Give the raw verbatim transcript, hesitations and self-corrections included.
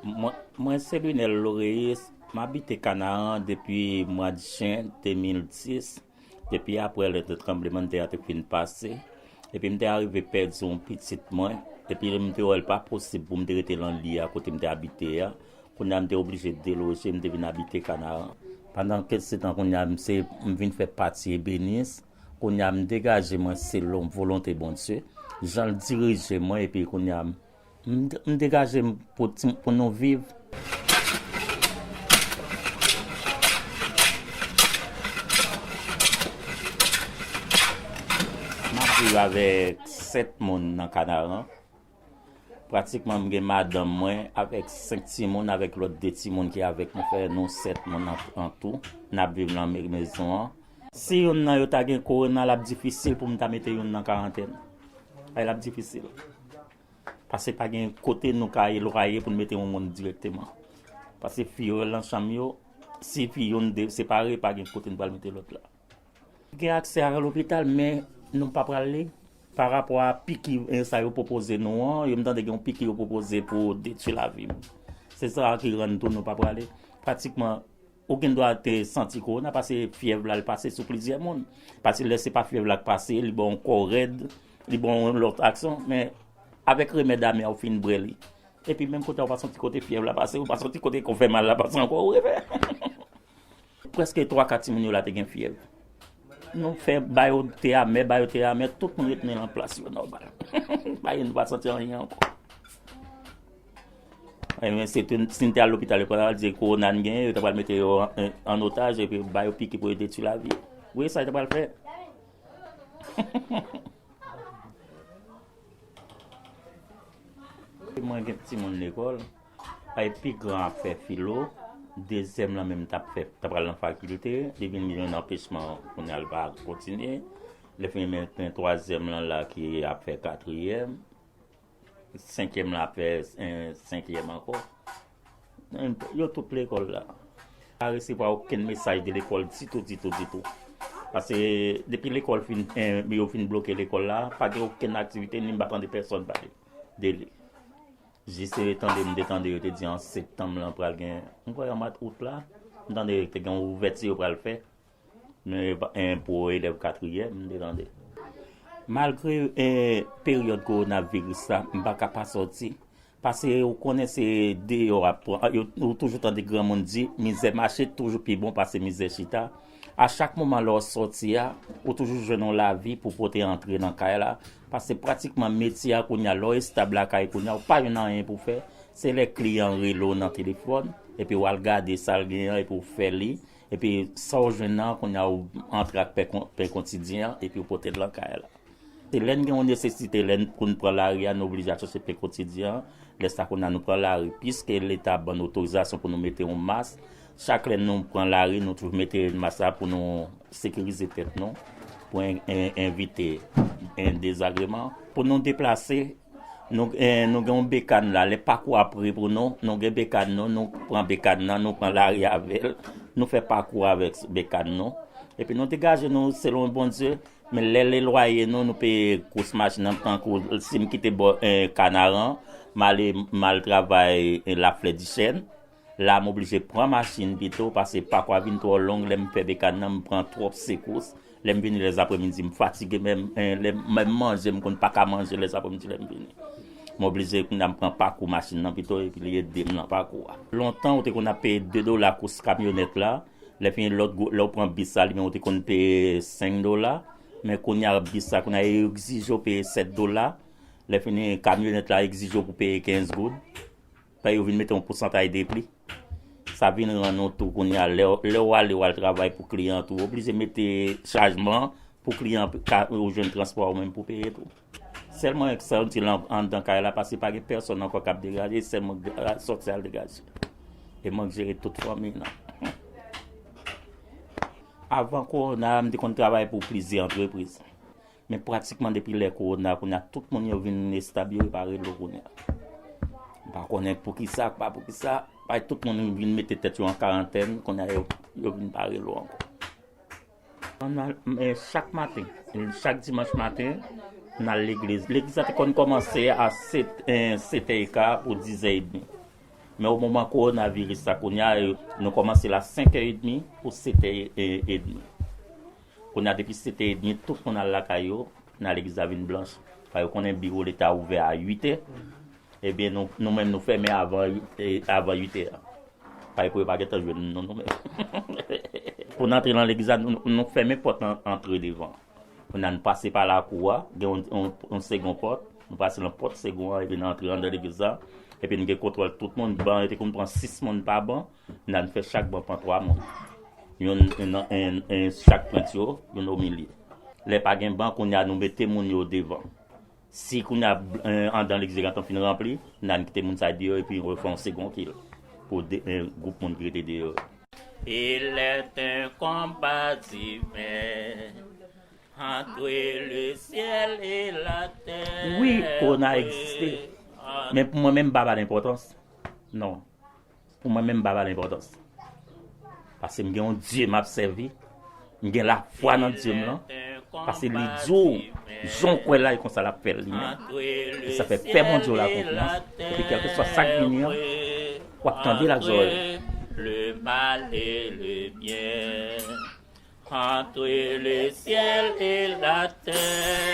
Mwen, mwen se Lunel Loreyis, m abite Kanaran depi mwa jen de mil dis, depi apre lè tranblemanntè a te fin pase. Epi m te arive pèdi yon pitit mwen, epi m te wè l pa posib pou m te rete nan li a kote m te abite a. Kounye a m te oblije deloje, m te vin abite Kanaran. Pandan kèk tan kounye a m se, m vin fè pati ebenis, kounye a m degaje mwen selon volonte Bondye, jan l dirije mwen, epi kounye a m M, m degaje m pou, ti- pou nou viv. M ap viv avèk sèt moun nan Kanaran. Pratikman, m gen madanm mwen avèk senk timoun, avèk lòt de timoun ki avèk mwen, fè nou sèt moun an, an tou. N ap viv nan me- mezon an. Si youn nan yo ta gen kowona, l ap difisil pou m ta mete youn nan karantèn. Ay, l ap difisil. Paske pa gen kote nou ka elwaye pou n mete yon moun dirèkteman. Paske fi yo nan chanm yo, si fi youn de- separe, pa gen kote n pral mete lòt la. Gen aksè a lopital, men nou pa pral li. Pa rapò a piki, eh, sa yo pwopoze nou an, yo m tande gen yon piki yo pwopoze pou detwi lavi m. Se sa ki rann tou nou pa prale. Pratikman, ou gen dwa te santi kowona, paske fyèv la, l pase sou plizyè moun. Paske lè se pa fyèv la k pase, li ba w yon kò rèd, li ba w yon lòt aksyon, men avèk remèd amè a, ou fin bwè li. Epi menm kote a, ou pa santi kote fyèv la pase, ou pa santi kote kò fè mal la pase ankò, ou refè. Prèske twa kat timoun yo la te gen fyèv. Nou fè ba yo te amè, ba yo te amè, tout moun retounen nan plas yo nòmal. Pa gen, nou pa santi anyen ankò. Ebyen, se te, si n te al lopital, yo pral di kowona n genyen, yo ta pral mete yo an, an otaj, epi ba yo piki pou yo detwi lavi yo. Wi, sa yo ta pral fè. Mwen gen timoun lekòl. Ay, pi gran ap fè filo. Dezyèm lan menm t ap fè, t ap pral nan fakilte. Li vin gen yon anpechman, kounye a l pa kontinye. Lè fini, men, men twazyèm lan la ki ap fè katriyèm. Senkyèm lan ap fè, eh, senkyèm ankò. Yo tout lekòl la. Pa resevwa okenn mesaj de lekòl ditou, ditou, ditou. Paske depi lekòl fin, eh, yo fin bloke lekòl la, pa gen okenn aktivite, ni m pa tande pèsòn pale de li. Jis se tande m te tande yo te di an septanm lan pral gen, m kwè an mwa out la, m tande te gen yon ouvèti yo pral fè. Men, eh, pou elèv katriyèm, m te tande. Malgre, eh, peryòd kowonaviris la, m pa ka pa sòti. Paske ou konnen se deyò ap pran. Yo, ou toujou tande granmoun di, mizè mache toujou pi bon pase mizè chita. A chak moman lè w sòti a, ou toujou jwenn yon lavi pou pote antre nan kay la. Paske pratikman metye a kounye a, lè w estab lakay kounye a, ou pa jwenn anyen pou fè. Se lè kliyan an rele w nan telefòn, epi w al gade sa l genyen an, epi w fè li. Epi sa w jwenn nan, kounye a w antre ak pen kon-, pen kotidyen an, epi w pote l nan kay la. Se lè n gen yon nesesite, lè n, pou n pran lari a, nou oblije al chèche pen kotidyen an. Lè sa kounye a nou pran lari. Piske Leta ban n otorizasyon pou nou mete yon mas, chak lè nou pran lari, nou toujou mete mas la pou nou sekirize tèt nou, pou en-, en-, evite en dezagreman. Pou nou deplase, Nou, eh, nou gen yon bekàn la, lè pakou a pre pou nou, nou gen bekàn nou, nou pran bekàn nan, nou pran lari avè l, nou fè pakou avèk bekàn nou. Epi nou degaje nou selon Bondye, men lè l elwaye nou, nou peye kous machin nan, tankou si m kite bò, eh, Kanaran, m ale, m al travay, eh, Laflèdichèn, la, m oblije pran machin pito, paske pakou a vin twò long, lè m fè bekàn nan, m pran twòp sekous. Lè m vini lèzapremidi, m fatige, menm, eh, lè m, menm manje, m konn pa ka manje lèzapremidi lè m vini. M oblije kounye a m pran pakou machin nan pito, epi li ede m nan pakou a. Lontan, ou te konn ap peye de dola kous kamyonèt la. Lè fini, lòt gwo, lè w pran bis la, li menm ou te konn peye senk dola. Men kounye a, bis la, kounye a, yo egzije w peye sèt dola. Lè fini, kamyonèt la egzije w pou peye kenz goud. Fè yo vin mete yon pousantay de pli. Sa vin rann ou tou kounye a, lè, lè w ale, w al travay pou kliyan tou, w oblije mete chajman pou kliyan ka, ou jwenn transpò ou menm pou peye tou. Sèlman èk sa yon ti lan anndan kay la, paske pa gen pèsòn ankò k ap degaje, sèlman sòti al degaje. E mwen k jere tout fanmi nan. Avan kowona, m te konn travay pou plizyè antrepriz. Men pratikman depi lè kowona, kounye a tout moun yo vin estab, yo pa rele w kounye a. M pa konnen poukisa, pa poukisa, bay tout moun vin mete tèt yo an karantèn, kounye a yo, yo vin pa rele w ankò. Ann al, men chak maten, chak dimanch maten, n al legliz. Legliz la te konn kòmanse a sèt, eh, sèt è eka pou diz è edmi. Men o moman kowonaviris sa kounye a, nou kòmanse la senkè edmi pou setè edmi. Kounye a depi setè edmi, tout moun al lakay yo, kounye a legliz la vin blanch. Paske yo konnen biwo leta ouvè a uitè. Ebyen, nou, nou menm nou fèmen avan, avan uitè a. Paske pou yo pa gentan jwenn nou, nou menm. Pou n antre nan legliz la, nou, nou fèmen pòt lan antre devan. Kounye a nou pase pa lakou a, gen yon, yon, yon segon pòt, nou pase nan pòt segon an, epi n antre anndan legliz la, epi n gen kontwòl tout moun, ban yo te konn pran sis moun pa ban, n a n fè chak ban pran twa moun. Youn, youn, youn, youn chak pwent yo, youn o milye. Lè pa gen ban, kounye a nou mete moun yo devan. Si kounye a, eh, anndan legliz la gentan fin ranpli, n a n kite moun sa yo deyò epi refè yon segon kil pou de, eh, gwoup moun ki rete deyò yo. Il est un combat humain entre le ciel et la terre. Wi, kowona egziste. Men pou mwen menm, m pa ba l enpòtans. Non. Pou mwen menm, m pa ba l enpòtans. Paske m gen yon Dye m ap sèvi. M gen lafwa nan Dye m lan. Paske li di w, jan w kwè la, e konsa l ap fè l li menm. E sa fè, fè Bondye w la konfyans. Epi kèlkeswa sa k vini an, w ap tande l ak zòrèy. Le mal et le bien, entre le ciel et la terre.